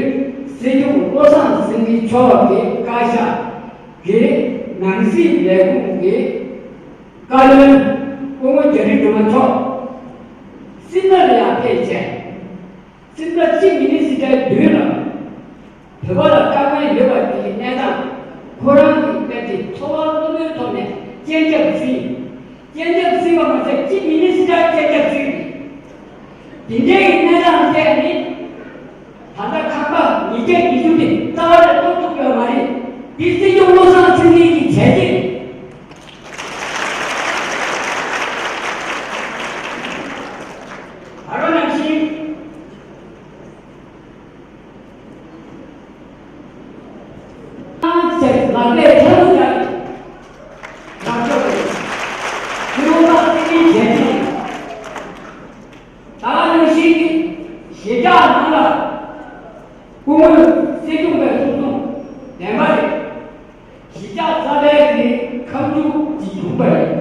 སྲིད་སྐྱོང་བློ་བཟང་སེང་གེ་མཆོག་གི་བཀའ་ཤག་གི་ནང་སྲིད་ལས་ཁུངས་ཀྱི་བཀའ་བློན་སྐུ་ངོ་རྒྱ་རི་སྒྲོལ་མ་མཆོག་སིམ་ལ་ལ་ཡང་ཕེབས་བྱས། སིམ་ལ་ཅིབ་མི་ནི་སི་ཊར་མདུན་ལ་བོད་པ་ལ་དཀའ་ངལ་ཡོད་པ་དེའི་གནས་སྟངས་ཁོ་རང་གི་དཔེ་དེ་འཚོ་བ་བསླུ་བའི་ཐོག་ནས་སྤྱན་ཆབ་ཕུལ། སྤྱན་ཆབ་ཕུལ་བ་མ་ཟད་ཅིབ་མི་ནི་སི་ཊར་སྤྱན་ཆབ་ཕུལ། དེ་འདྲའི་གནས་སྟངས་བཅས་ནི། ད་ལྟ་ཁང་པ་ཉིས་བརྒྱ་ཉི་ཤུ་དེ་རྩ་བ་ནས་གཏོར་ཐུབ་ཡོད་མ་རེད། འདི་སྲིད་སྐྱོང་བློ་བཟང་ཚེ་རིང་གི་བྱས་རྗེས་རེད། ད་རུང་ནང་བཞིན། ཚེ་ལག་ལས་ཐལ་མོ་སྦྱར་ནས་ལག་ཕྱོགས་རེད། ཁྱེད་རང་ལ་བརྩེ་ལེན་བྱས་ཏེ། ད་ག་ནང་བཞིན་གྱི་གཞིས་ཆགས་ནང་ལ་སྐུ་ངོ་སྲིད་སྐྱོང་བའི་གསུང་གསུང་བདེན་པ་རེད། གཞིས་ཆགས་གསར་པའི་གི་ཁ་མཆུ་ཅིག་བྱུང་བ་རེད།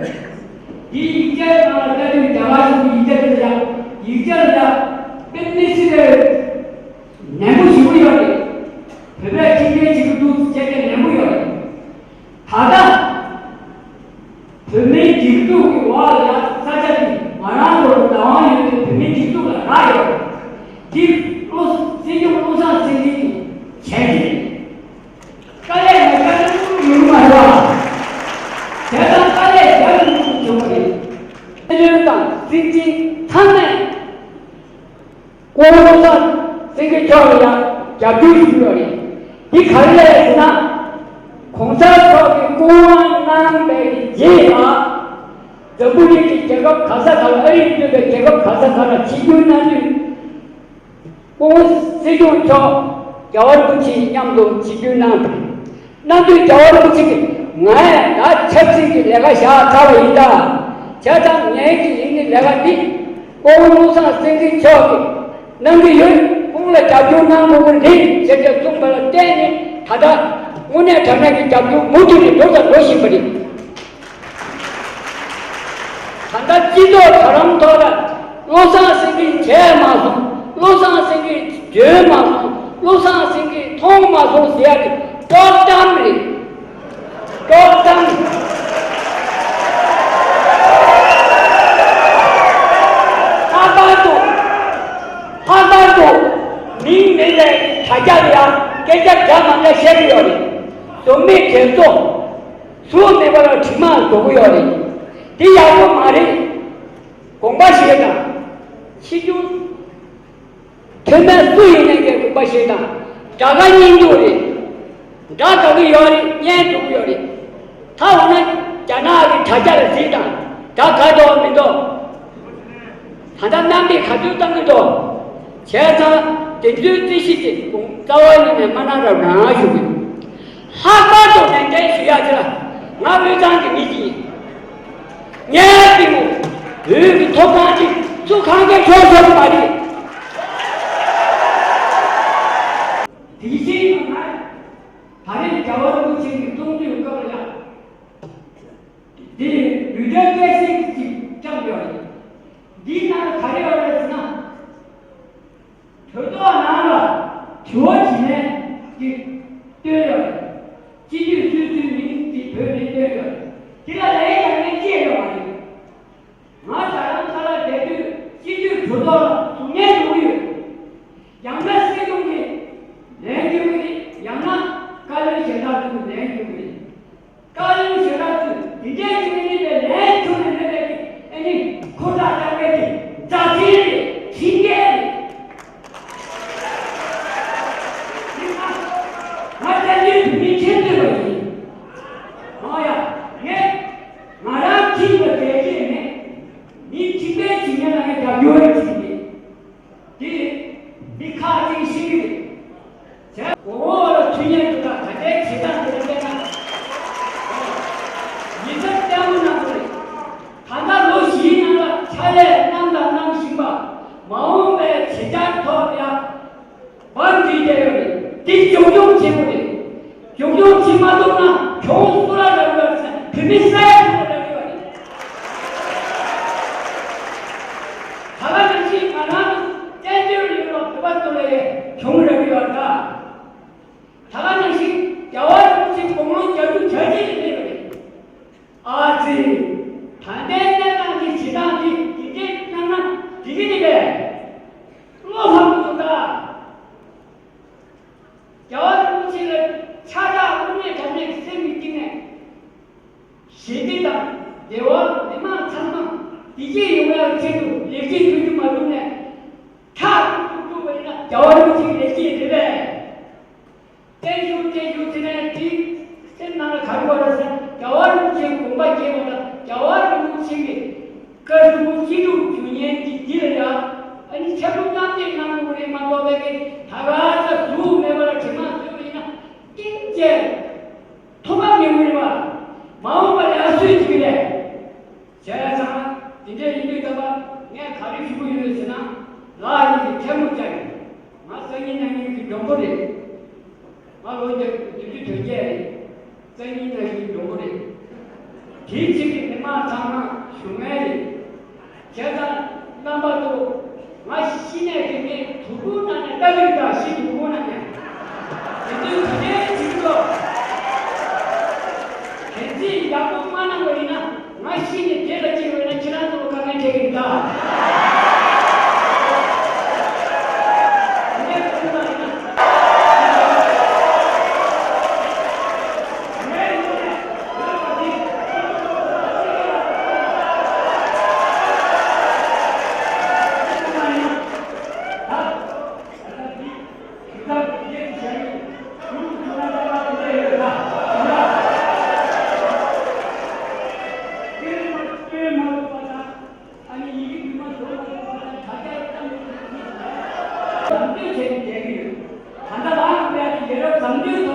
འདིའི་ཡིག་ཆའི་ནང་ལ་བལྟ་དུས་རྒྱ་གར་གཞུང་གི་ཡིག་ཆ་དེ་ལ་ཡང་ཡིག་ཆ་ལ་ཡང་དཔེ་མི་སྲིད་པའི་ནན་པོ་ཞེ་པོ་ཡོད་རེད། བོད་པས་ཁྲིམས་འགལ་བྱེད་ཀྱི་འདུག་ཟེར་མཁན་ནན་པོ་ཡོད་རེད། ད་ལྟ་བོད་མིའི་སྒྲིག་འཛུགས་ཀྱི་འོག་ལ་ཡང་ས་ཆ་འདི་ང་རང་ཚོར་བདག་དབང་ཡོད་པའི་བོད་མིའི་སྒྲིག་འཛུགས་ལ་རག་ཡོད་རེད། འདི་བློ་སྲིད་སྐྱོང་བློ་བཟང་སེང་གེ་གི་བྱས་རྗེས་རེད། དཀའ་ལས་མ་བརྒྱབ་ན་ཡོང་མ་རེད་བ། བྱས་ཙང་དཀའ་ལས་བརྒྱབ་ན་ཡོང་བྱུང་བ་རེད། བཙན་བྱོལ་དང་སྲིད་འཛིན་ཚང་མས་སྐུ་ངོ་བློ་བཟང་སེང་གེ་མཆོག་ལ་ཡང་རྒྱབ་སྐྱོར་ཞུས་ཡོད་རེད། འདི་ག་རེ་རེད་ཟེར་ན། གོང་ས་མཆོག་གིས་སྐུ་དབང་གནང་བའི་རྗེས་ལ། འཛམ་བུ་གླིང་གི་རྒྱལ་ཁབ་ག་ས་ག་ལ། ཨ་རིར་སྡོད་པའི་རྒྱལ་ཁབ་ག་ས་ག་ལ་ཆིབས་བསྒྱུར་གནང་དུས། སྐུ་ངོ་སྲིད་སྐྱོང་མཆོག་རྒྱལ་བ་རིན་པོ་ཆེ་མཉམ་དུ་ཆིབས་བསྒྱུར་གནང་དང་། གནང་དུས་རྒྱལ་བ་རིན་པོ་ཆེ་གིས་ང་ཡང་ད་ཆབ་སྲིད་ཀྱི་ལས་ཀ་བཞག་ཚར་བ་ཡིན་ད། བྱས་ཙང་ངའི་གི་ཡིན་ནི་ལས་ཀ་འདི་སྐུ་ངོ་བློ་བཟང་སེང་གེ་མཆོག་གིས་གནང་གི་ཡོད། ཁོང་ལ་རྒྱབ་སྐྱོར་གནང་དགོས་ཀྱི་རེད་ཞེས་བྱས་གསུངས་པ་ལ་བརྟེན་ནས་ད་ལྟ་དངོས་གནས་དྲང་གནས་ཀྱི་རྒྱབ་སྐྱོར་མུ་མཐུད་ནས་འགྲོ་དང་འགྲོ་བཞིན་པ་རེད། ད་ལྟ་སྤྱི་ཚོགས་དྲ་ལམ་ཐོག་ལ་བློ་བཟང་སེང་གེ་མཇལ་མ་སོང་། བློ་བཟང་སེང་གེ་བརྗོད་མ་སོང་། བློ་བཟང་སེང་གེ་མཐོང་མ་སོང་ཟེར་ཡ་དེ་དཀྲོག་གཏམ་རེད། དཀྲོག་གཏམ། ལྷག་པར་དུ། ལྷག་པར་དུ་མིང་མེད་པའི་དྲ་རྒྱ་ལ་ཡང་སྐད་ཆ་འདྲ་མ་འདྲ་བཤད་ཀྱི་ཡོད་རེད། བཟོ་མེད་དྲན་གསོ། གཟུགས་མེད་པ་ལ་དྲི་མ་བཟོ་གི་ཡོད་རེད། འདི་ཡག་པོ་མ་རེད། དགོངས་པ་བཞེས་དང་། ཕྱིས་འབྱུང་། མཐོ་དམན་སུ་ཡིན་ནའི་ཀྱང་དགོངས་པ་བཞེས་དང་། དགྲ་དགའ་གཉེན་སྡུག་རེད། དགྲ་དགའ་གི་ཡོད་རེད། གཉེན་སྡུག་གི་ཡོད་རེད། ད་འོ་ན་རྒྱ་ནག་གི་དྲ་རྒྱ་ལ་གཟིགས་དང་། དགྲ་དགའ་འདུག་མི་འདུག་ད་ལྟ་གནམ་བདེ་ག་ཚོད་བཏང་གི་འདུག་བྱས་ཙང་དེ་ཚོའི་རྩོད་གཞི་དེ་རྩ་བ་ཉིད་ནས་མ་གནང་རོགས་གནང་ཞུ་གི། ལྷག་པར་དུ་ནན་ཏན་ཞུ་ཡག་དེ་ལ་ང་དབུས་གཙང་གི་མི་ཅིག་ཡིན། ངའི་གཏིང་ངོ་། འོས་ཀྱི་ཐོབ་ཐང་ཅིག་སུ་གང་གིས་འཕྲོག་ཐུབ་ཀྱི་མ་རེད། དེ་བཞིན་ང་ད་རེས་རྒྱལ་བ་རིན་པོ་ཆེ་གི་གཏོང་ཕོད་སྐབས་ལ་ཡང་། འདི་ལུས་འབྲེལ་སྐད་ཆ་ཅིག་བཀྲམ་ཡོད་རེད། འདིའི་ནང་ག་རེ་ཡོད་རེད་ཟེར་ན། གྲོས་ཚོགས་ནང་ལ་དྲི་བ་དྲིས་ལན་གྱི་བཏོན་ཡོད་རེད། སྤྱི་འཐུས་སུ་སུའི་མིང་གཅིག་བོས་ནས་བཏོན་ཡོད་རེད། དེ་ལ་ལན་ཡང་ལན་བཅད་ཡོད་མ་རེད། ང་དྲ་ལམ་ཁ་ལ་བསྡད་དུས་སྤྱི་འཐུས་གྲོས་ཚོགས་ལ་གཟུགས་བརྙན་འགྲོ་གི་ཡོད། ཡང་ན་སྲིད་སྐྱོང་གིས་ལན་བསྐྱོན་གྱི་རེད། ཡང་ན་བཀའ་བློན་ཞལ་ལག་ཚོས་ལན་བསྐྱོན་གྱི་རེད། བཀའ་བློན་ཞལ་ལག་ཚོས་འདི་འདྲའི་ཅིག་ནི་མེད་པའི་ལན་བྱུང་ནས་མེད་པའི་ཨ་ནི་ཁོ་ཐག་ལྟ་བའི་གི་མཛའ་འབྲེལ་རེད། ཁྲིམས་འགལ་རེད། ང་བཙན་བྱོལ་བོད་མིའི་ཁྲིམས་རྩོད་པ་ཡིན། ཨོ་ཡ། ངས་ང་རང་ཁྲིམས་ལ་འགལ་གྱི་མེད། མི་ཁྲིམས་འགལ་བྱེད་མཁན་ལ་ངས་རྒྱབ་སྐྱོར་བྱེད་ཀྱི་མེད། དེ་མི་ཁག་ཅིག་ཤེས་ཀྱི་རེད། བྱས་གོ་བོ་ལ་མཐུན་རྐྱེན་དུ་དང་ད་ལྟའི་བྱེད་སྟངས་དེ་ལ་བལྟས་ན། ཡིག་ཚང་ལྟད་མོ་ནང་དུ་རེད། ད་ལྟ་ལོ་བཞིའི་ནང་ལ་ཕྱག་ལས་གནང་དང་གནང་བཞིན་པ། མ་འོངས་པའི་བྱེད་འཆར་ཐོག་ལ་ཡང་བར་འདི་བསྡད་ཡོད་རེད། འདི་མགྱོགས་མྱུར་བྱེད་དགོས་རེད། མགྱོགས་མྱུར་བྱེད་མ་ཐུབ་ན་གྱོང་སུ་ར་རག་ཡོད་རེད་ཟེར། བོད་མི་ས་ཡ་དྲུག་ལ་རག་ཡོད་རེད། ད་ག་ནང་བཞིན་ང་རང་ཚོ་བཙན་བྱོལ་ཡུལ་ལ་བོད་པ་ཚོ་ལ་ཡང་གྱོང་རག་གི་ཡོད་རེད། ད་ག་ནང་བཞིན་རྒྱལ་བ་རིན་པོ་ཆེ་དགུང་ལོ་བརྒྱད་ཅུ་གྱ་གཅིག་ལ་སླེབས་པ་རེད། ཨ་ཙི། ད་ལྟའི་གནས་སྟངས་ཀྱི་བྱེད་སྟངས་འདི་འདི་འདྲས་གནང་ན་འགྲིག་གི་རེད་པས། བློ་ཕམ་གྱི་འདུག་ད། རྒྱལ་བ་རིན་པོ་ཆེ་ལ་ཤ་ཁྲག་དབུ་མའི་དམ་པའི་སེམས་ཀྱི་གཏིང་ནས་ཞི་བདེ་དང་བདེ་བ་མི་དམངས་ཚང་མ་བདེ་སྐྱིད་ཡོང་ཡག་ཆེད་དུ་ལེགས་སྐྱེས་ཕུལ་རྒྱུ་མ་བྱུང་ནས། རྒྱལ་བ་རིན་པོ་ཆེའི་ལེགས་སྐྱེས་རེད་པས། བརྟན་བཞུགས་བརྟན་བཞུགས་ཟེར་ནས་དེ་སེམས་ནང་ལ་ག་རེ་བ་རེད་ཟེར། རྒྱལ་བ་རིན་པོ་ཆེའི་དགོངས་པ་རྒྱས་པ་དང་རྒྱལ་བ་རིན་པོ་ཆེ་གི་བཀའ་བཞིན་སྤྱི་སྒྲུབ་བྱུང་ཉེན་གྱི་འདི་ལ་ཡང་ཨ་ནི་ཆབ་སྲིད་རྣམ་འབྱེད་གནང་དགོས་རེད་མ་གཏོགས་པའི་གི་ད་ག་ས་གཟུགས་མེད་པ་ལ་དྲི་མ་བཟོས་པ་ཡིན་ན་ཏིང་ཅེ་ཐུགས་ཁ་མི་འོས་པ་མ་འོངས་པ་ལ་ཡང་སུས་བྱེད་ཀྱི་རེད། བྱས་ཙང་དེ་འདྲ་ཡིན་དུས་ད་ལྟ་ངས་ག་རེ་ཞུ་གི་ཡོད་ཟེར་ན། ལགས་ཡིན་གྱི་ཐལ་མོ་སྦྱར་ཡིན། ང་སང་ཉིན་གནངས་ཉིན་གྱི་མགྲོན་པོ་རེད། ང་ལོ་བདུན་བདུན་ཅུ་དོན་བརྒྱད་རེད། སང་ཉིན་གནངས་ཉིན་མགྲོན་པོ་རེད། དེའི་ཚིག་གི་མི་མང་ཚང་མ་བཞུགས་མཁན་རེད། བྱས་ཙང་རྣམ་པ་ཚོ། ང་ཤི་ནས་དེ་ནས་དུར་ཁུང་ནང་ནས་ལྟ་གི་རེད་ད། ཤི་དུར་ཁུང་ནང་ནས། དེ་དུས་དེ་འདྲའི་དུས་ཚོད། གལ་སྲིད་ཡག་པོ་མ་གནང་བ་ཡིན་ན་ང་ཤི་ནས་དེ་ལ་ཅིག་འོས་ན་ཁྱེད་རང་ཚོ་ལ་དཀའ་ངལ་འཕྲད་ཀྱི་རེད་ད། དེ་འདྲའི་དུས་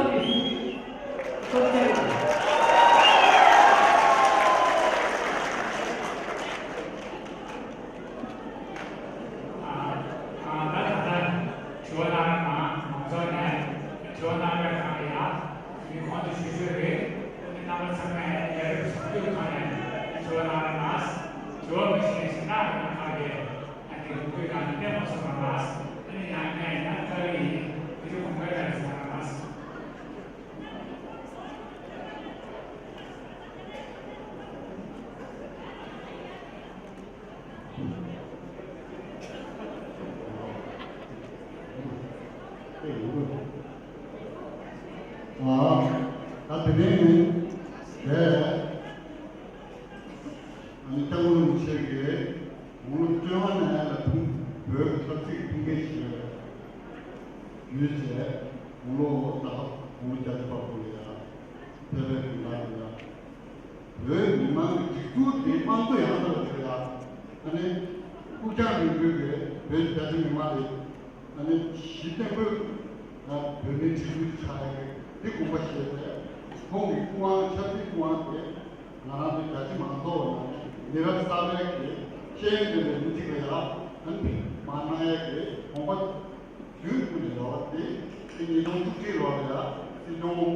ཚོད་ཡིན་ན། ཨ། ཨ། ད་ད་ལྟ་དྲི་བ་གནང་མཁན་མང་ཚོགས་ནས་དྲི་བ་གནང་མཁན་གང་ཡང་མི་ཁོང་དུ་ཞུ་རྒྱུ་རེད། ཨ་ནི་རྣམ་པ་ཚང་མས་ཡ་རབས་བྱང་ཆུབ་ཁང་ནས་དྲི་བ་གནང་རོགས་གནང་། དྲི་བ་མི་ཤེས་ན་ཞེ་དྲག་གི་ནང་ཁག་གི་ཨ་ནི་ལོ་རྒྱུས་ནང་ནས་གཏན་པ་སོང་བ་ལ། ཨ་ནི་ཡང་ཡང་ཡང་བཀའ་ཡིན། དེ་ཚོ་གོང་འཕེལ་ཡང་ཞེ་དྲག་གནང་། ཨ། ད་དེ་ནས་ནི། དེ། ཨ་ནི་སྐྱབས་མགོན་རིན་པོ་ཆེ་གིས་དགུང་ལོ་བཅོ་ལྔ་ནས་ལ་ཐུག་བོད་ཀྱི་ཆབ་སྲིད་ཀྱི་ཐུགས་འགན་བཞེས་པའི་ཡུལ་བྱས། དགུང་ལོ་ད་དགུང་ལོ་བརྒྱད་ཅུ་བར་དུ་ལ་ཡང་ཕེབས་པའི་དུས་ལ་ཡང་། བོད་མི་མང་གི་སྒྲིག་འཛུགས་དེ་དམངས་གཙོ་ཡང་དག་ལ་བྱེད་ཡ། ཨ་ནི་སྐུ་རྐྱང་རིང་པོའི་གི་བོད་རྒྱ་ཆེ་མི་མང་རེད། ཨ་ནི་གཞི་བརྟན་པོའི་བོད་མིའི་སྒྲིག་འཛུགས་ཆགས་ཡ་གི་དེ་དགོངས་པ་བཞེས་ཏེ། ཁོང་གི་སྐུ་དབང་ཆབ་སྲིད་སྐུ་དབང་དེ་ང་རང་ཚོ་རྒྱ་ཆེ་མང་ཚོགས་ནང་མི་རབས་གསར་པའི་གི་ཤེས་ཡོན་ལྡན་པའི་མི་གཅིག་ལ་ཡང་ཨ་ནི་མ་གནང་ཡ་གི་དགོངས་པ། རྒྱུན་དུ་ནས་ཡོད་པ་དེ་དེ་ཉིས་སྟོང་བཅུ་གཅིག་ལོ་ལ་ཡ་སྲིད་སྐྱོང་།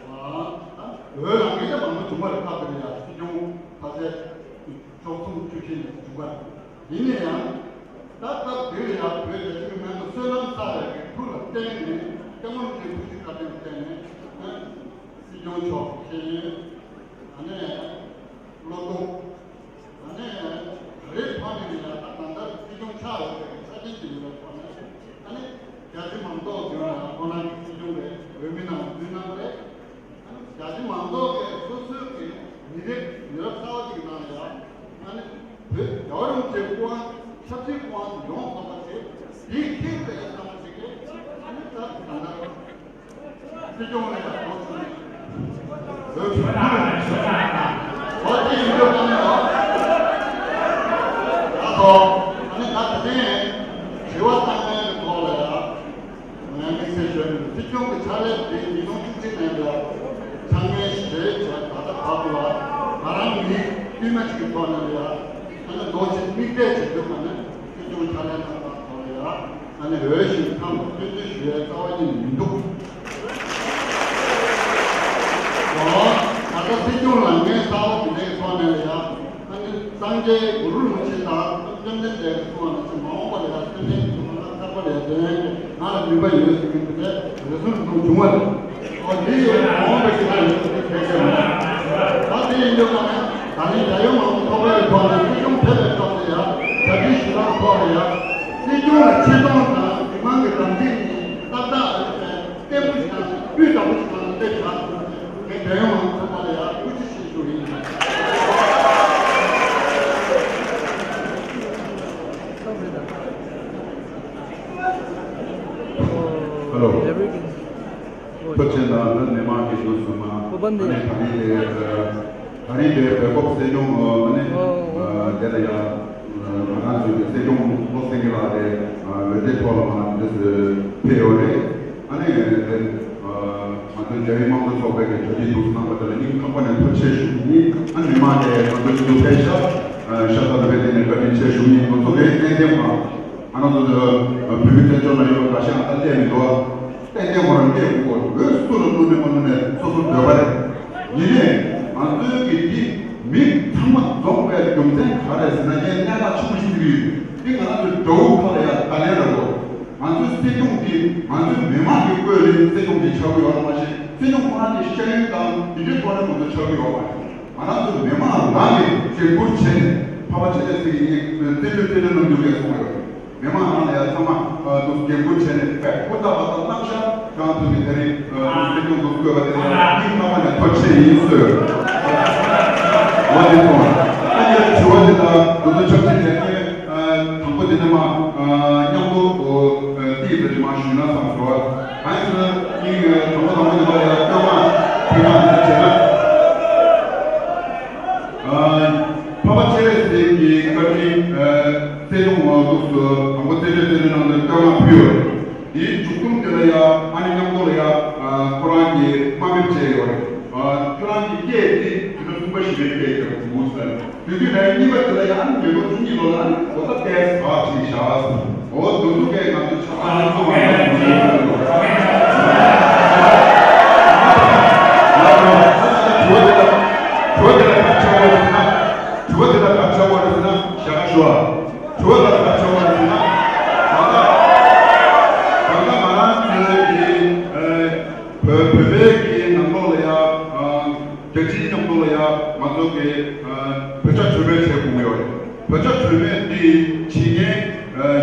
ཨ། ད་བོད་ལ་ངེས་ཅན་མང་པོ་བྱུང་བ་རེད། སྐབས་དེ་ལ་ཡ་སྲིད་སྐྱོང་ཕལ་ཆེར་བཅུ་གསུམ་བཅུ་བཞི་ནས་བྱུང་བ་རེད། ཡིན་ན་ཡང་ད་སྐབས་དེ་ལ་ཡ་བོད་རྒྱ་ཆེ་མི་མང་གི་བསོད་ནམས་བསགས་པའི་གི་ཐུགས་ལ་བརྟེན་ནས་སྐྱབས་མགོན་རིན་པོ་ཆེའི་ཐུགས་རྗེ་བཀའ་དྲིན་ལ་བརྟེན་ནས་སྲིད་སྐྱོང་མཆོག་གི་ཤེས་ཡོན། ཨ་ནི་བློ་སྟོབས། ཨ་ནི་ད་རེས་ཐོག་ནས་ཡང་ད་ད་ལྟ་སྲིད་སྐྱོང་ཆགས་ཡོད་པའི་ཆ་རྐྱེན་ཅིག་ཡོད་པའི་ཐོག་ནས་ཨ་ནི་རྒྱ་ཆེ་མང་ཚོགས་ཀྱི་ཡོང་ལ་ཁོང་རང་གི་སྲིད་སྐྱོང་རེད། འོས་མི་རྣམས་འཛུལ་གནང་བ་རེད། ཨ་ནི་རྒྱ་ཆེ་མང་ཚོགས་ཀྱིས་སོ་སོའི་གི་མི་རབས་མི་རབས་གསར་པ་ཅིག་ནང་ལ་ཡང་ཨ་ནི་བོད་རྒྱལ་བ་རིན་པོ་ཆེའི་སྐུ་དབང་ཆབ་སྲིད་སྐུ་དབང་དུ་ཡོང་ཐུབ་པ་བྱེད། དེའི་ཁེ་ཕན་ཡང་བསམ་བློ་བྱེད་མཁན་ཨ་ནི་ད་ད་ལྟ། སྲིད་སྐྱོང་ལ་ཡང་འགྲོ་ཚུལ་ནི། བོད་ཕྲུག་ཕུད་ལ་ཞོ་ལ་དང་། འོ་དེ་ཡིན་འགྲོ་བཏང་ནས་འོ། ད་ཐོག་ཨ་ནི་ད་དེ་ནས་དྲི་བ་བཏང་མཁན་གྱི་ཐོག་ལ་ཡང་། ང་དམིགས་བསལ་ཞུ་ཡ་ནི་སྲིད་སྐྱོང་གི་ཕྱག་ལས་དེ་ཉིས་སྟོང་བཅུ་གཅིག་ནས་ལ་ཚང་མའི་ཞལ་བྱས་ད་ལྟ་བར་དུ་ལ་ང་རང་མི་དཀྱུས་མ་གཅིག་གི་ཐོག་ནས་ལ་ཡང་ཨ་ནི་ལོ་གཅིག་དམིགས་གཏད་བྱེད་རྒྱུ་ག་ནས་སྲིད་སྐྱོང་ཕྱག་ལས་གནང་བ་ཐོག་ལ་ཡང་། ཨ་ནི་འོས་ཤིང་འཚམས་པ་སྐྱོན་བརྗོད་ཞུ་ཡའི་རྩ་བ་ཉིད་ནས་མི་འདུག་འོ། ད་ལྟ་སྲིད་སྐྱོང་ལ་ངས་རྩ་བ་དེ་འདྲའི་ཐོག་ནས་ལ་ཡ། ཨ་ནི་སངས་རྒྱས་གུ་རུ་རིན་པོ་ཆེ་དང་བཅོམ་ལྡན་འདས་ཀྱིས་གསུངས་པ་ནང་བཞིན་མ་འོངས་པ་ལ་ཡ་སེམས་ཅན་གྱི་ཐོག་ལ་ཐར་པ་ལ་ཡ་དོན་ཡོད་ང་ལ་ནུས་པ་ཡོད་ཟེར་མཁན་དེ་འདྲ་རེ་ཟུང་རེ་ཟུང་བྱུང་བ་རེད། འོ་འདི་ཡོད་མ་འོངས་པ་ཞིག་ལ་ཡོད་ཟེར་མཁན་གལ་ཆེ་བ་རེད། ད་དེ་ཡིན་དུས་ཀ་ནས་ད་ནི་རྒྱལ་ཡོངས་མང་གཙོ་ཚོགས་པའི་ཐོག་ནས་སྲིད་སྐྱོང་ཕེབས་པའི་སྐབས་སུ་ཡ་རྒྱ་ཆེའི་ཞུ་དག་ཐོག་ལ་ཡ། སྲིད་སྐྱོང་ལ་ཆེ་མཐོང་དང་མི་མང་གི་དམ་ཚིག་ནི་ཏག་ཏག་རེད་པས། བརྟན་པོ་ཞིག་དང་སྤུས་དག་པོ་ཞིག་དང་སླེབས་བཞག་ཐུབ་པ་དེ་རྒྱལ་ཡོངས་མང་གཙོ་ཚོགས་པ་ལ་ཡ་ཐུགས་རྗེ་ཆེ་ཞུ་ཡིན། ཐུགས་རྗེ་ཆེ། ད་ནི་མི་མང་གི་ཞུ་གསུམ་མ། ཨ་ནི་ད་རིང་དེ་ད་རིང་དེ་བོད་ཁོག་སྲིད་སྐྱོང་ཨ་ནི་དེ་ལ་ཡ་ང་རང་ཚོའི་སྲིད་སྐྱོང་བློ་སེང་གེ་ལགས་དེ་འོས་བསྡུའི་ཐོག་ལ་མ་འདི་ཕེབས་ཡོད་རེད། ཨ་ནི་དེ་ང་ཚོའི་རྒྱ་རིགས་དམངས་གཙོ་ཚོགས་པའི་གི་གྲ་སྒྲིག་འདུག་གནང་བ་དེ་ལ་སྙིང་ཐག་པ་ནས་ཐུགས་རྗེ་ཆེ་ཞུ་གི་ཡིན། ཨ་ནི་མི་མང་དེ་ང་ཚོའི་ཚུར་ཕེབས་ཤག་ཤ་སྟག་ལ་ཕེབས་དེ་ནས་བཀའ་དྲིན་ཆེ་ཞུ་གི་ཡིན། ང་ཚོ་ལས་ཏན་ཏན་མ། ང་རང་ཚོ་བོད་མི་བཙན་བྱོལ་ནང་ཡོད་པ་ཁ་ཤས་ཨ་ད་བལྟས་མི་འདུག་ཨ། ཏན་ཏན་ཁོ་རང་བལྟས་དགོས་ཀྱི་རེད། སུ་ལ་བསྣུན་ནས་མ་བསྣུན་ནས་སོ་སོར་འདོད་པ་རེད། ཡིན་ནའི་ང་ཚོའི་གི་འདི་མི་ཚང་མ་འཛོམས་པའི་རྒྱུ་མཚན་ག་རེ་ཟེར་ན་ངས་གནད་འགག་ཆེན་པོ་ཞིག་བརྩི་གི་ཡོད། འདི་ང་རང་ཚོའི་དགྲ་བོ་ཁ་ལ་ཡ་བརྡ་ལན་རེད་གོ། ང་ཚོའི་སྲིད་སྐྱོང་འདི་ང་ཚོའི་མི་མང་གི་བཀོད་ལས་སྲིད་སྐྱོང་འདི་ཆགས་ཀྱི་ཡོད་རེད་མ་གཞི་སྲིད་སྐྱོང་ཁོ་རང་གི་ཤེས་ཡོན་དང་འདི་འདྲའི་ཐོག་ནས་ང་ཚོ་ཆགས་ཀྱི་ཡོད་མ་རེད། ང་རང་ཚོ་མི་མང་རང་གིས་འགན་འཁུར་བྱས་ནས་ཕ་མ་བྱས་ནས་ཚིག་གི་སྙིང་བརྩེ་དུས་བརྩེ་དུས་གནང་རྒྱུ་ཡོད་གསུངས་ཡོད། མི་མང་རང་ལ་ཡང་ཚང་མ་དུ་འགན་འཁུར་བྱས་ནས་དཔེ་ཧུར་ཐག་པ་དང་གནང་ཤག་གང་ཐུབ་ཀྱི་དེ་རིང་སྲིད་སྐྱོང་དུ་བསྐོས་པ་དེ་ལ་སྙིང་ཐག་པ་ནས་ཐུགས་རྗེ་ཆེ་ཡིན་ཟེར། འོ་དེ་སོང་ཨ་ཡ་དྲི་བ་དེ་དང་དུ་དུ་ཆབས་ཅིག་ནས་དེ་དང་པོ་དེ་ནས་མ་མཉམ་དུ་ཏིས་དེ་རིང་མ་ཞུས་ན་བསམ་འགྲོ་བ། གང་ཡིན་ཟེར་ན་སྙིང་དང་པོ་དང་པོ་དེ་ལ་ཡང་སྐྱོ་མ་ཕུལ་ན་དེ་བྱས་ན། ཕ་བ་སྤྱན་རས་གཟིགས་ཀྱི་བཀའ་དྲིན་བརྩེ་དུང་འོག་ཏུ་དང་པོ་རྩེ་གྲས་རྩེ་གྲས་ནང་དུ་སྐྱོ་མ་ཕུལ་ཡོད། དེའི་མཇུག་སྡོམ་དེ་ལ་ཡང་ཨ་ནི་མཉམ་དུ་ལ་ཡང་ཁོ་རང་གིས་དམའ་འབེབས་བྱས་ཡོད་རེད། ཁྱོད་རང་གི་སྐད་དེ་དུས་ཚོད་གསུམ་པ་བཞི་པའི་སྐད་ཀྱི་འུ་ཟེར། དུས་དུས་ནས་གཉིས་པ་དེ་ལ་ཡང་ཨ་ནི་མི་ལོ་བཅུ་གཉིས་ལོ་ལ་ཨ་ནི་འོ་ད་ཏེས་བག་ཅིག་བཞག་ཟེར། འོ་དུ་དུ་གས་ང་ཚོ་ཆགས་པ་ནི་ཚོ་བ་ཡང་ཡོད་ཟེར་འདུག་དྲི་བ་དེ་ལ་དྲི་བ་དེ་ལ་ག་ཆགས་པ་རེད་ཟེར་ན། དྲི་བ་དེ་ལ་ག་ཆགས་པ་རེད་ཟེར་ན་ཞག་ཞུ་བ། དྲི་བ་ལ་ག་ཆགས་པ་རེད་ཟེར་ན། ད་ལྟ་ད་ལྟ་ང་རང་ཚོའི་གི་བོད་བོད་པའི་གི་ནང་ལོགས་ལ་ཡ། རྒྱལ་སྤྱིའི་མཉམ་དུ་ལ་ཡང་ང་ཚོ་གི་བོད་ཇ་གྲོས་མོལ་བྱེད་དགོས་ཀྱི་ཡོད་རེད། བོད་ཇ་གྲོས་མོལ་འདི་བྱེད་མཁན་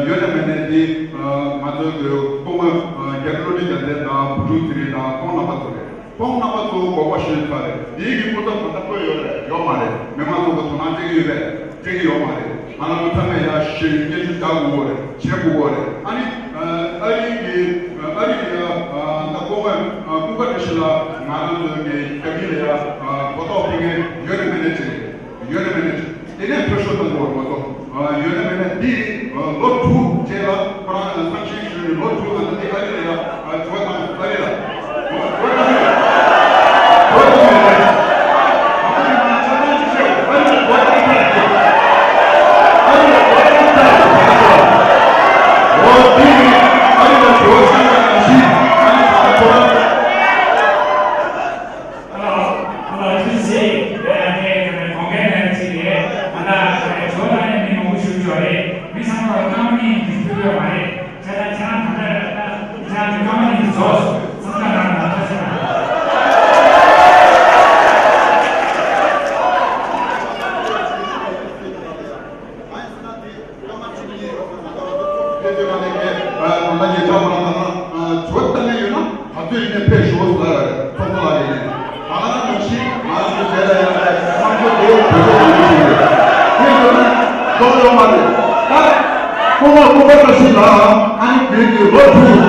ཡོད་ན་མེད་ན་འདི་ང་ཚོ་གི་སྐུ་ངོ་རྒྱ་བློ་གྲོས་རྒྱལ་མཚན་དང་བུ་ཆུང་ཚེ་རིང་དང་ཁོང་རྣམ་པ་ཚོ་རེད། ཁོང་རྣམ་པ་ཚོ་དགོངས་པ་ཞུས་ཚར་རེད། འདིའི་གི་སྐུ་ཚབ་ད་ལྟ་བསྐོས་ཡོད་རེད་ཡོད་མ་རེད། མི་མང་ཚོ་གི་དོ་སྣང་སྤྲད་ཀྱི་ཡོད་པས། སྤྲད་ཀྱི་ཡོད་མ་རེད། ང་རང་ཚོ་ཚང་མས་ཡ་ཞུ་སྙན་ཞུ་རྒྱག་དགོས་རེད། བྱེད་དགོས་རེད། ཨ་ནི་ཨ་རི་གི་ཨ་རི་ལ་ཡ་ད་ཁོ་བ་ཀུན་དགའ་བཀྲ་ཤིས་ལགས་ང་རང་ཚོའི་གི་རྒྱ་མི་ལ་ཡ་གོ་རྟོགས་ཕེབས་མཁན་ཡོད་ན་མེད་ན་ཅིག་རེད། ཡོད་ན་མེད་ན་ཅིག་དེ་ནས་འཐུས་ཤོར་བཏང་དགོས་རེད་མ་གཏོགས་ཡོད་ན་མེད་ན་འདི་ལོ་དྲུག་རྗེས་ལ་ཁོ་རང་ཚང་ཤིང་ཞུས་ནས་ལོ་དྲུག་ནང་ལ་འདི་ཨ་རི་ལ་ཡ་དྲི་བ་བཏང་ཨ་རི་ལ། མི་ཚང་མར་རྐང་མིན་གྱི་ཕུལ་ཡོད་མ་རེད། ཁྱེད་རང་ཁྱེད་རང་ག་འདྲ་རེད་ན་ཁྱེད་རང་གི་རྐང་མིན་གྱི་རྫོགས་སོང་། ཚང་མ་རང་ལ་ཐག་ཆོད་རེད། ད་ལྟ་ནང་བཞིན་ང་རང་ཚོ་རྒྱལ་ལ་ཡོད་པའི་ཚོགས་གཙོ་ལགས་ཡིན། ང་རང་ཚོ་དེའི་བོད་ཕྲུག་ཡིན་ཞིག་རེད། དེ་ཡོད་ན་ལོག་ཡོང་མ་རེད། ད་ཁོང་ལ་ཁོང་པ་བཀྲ་ཤིས་ལགས་ཨ་ནི་བོད་ཀྱི་ལོ་དྲུག་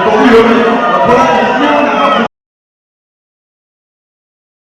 འགྲོ་གི་ཡོད་པའི་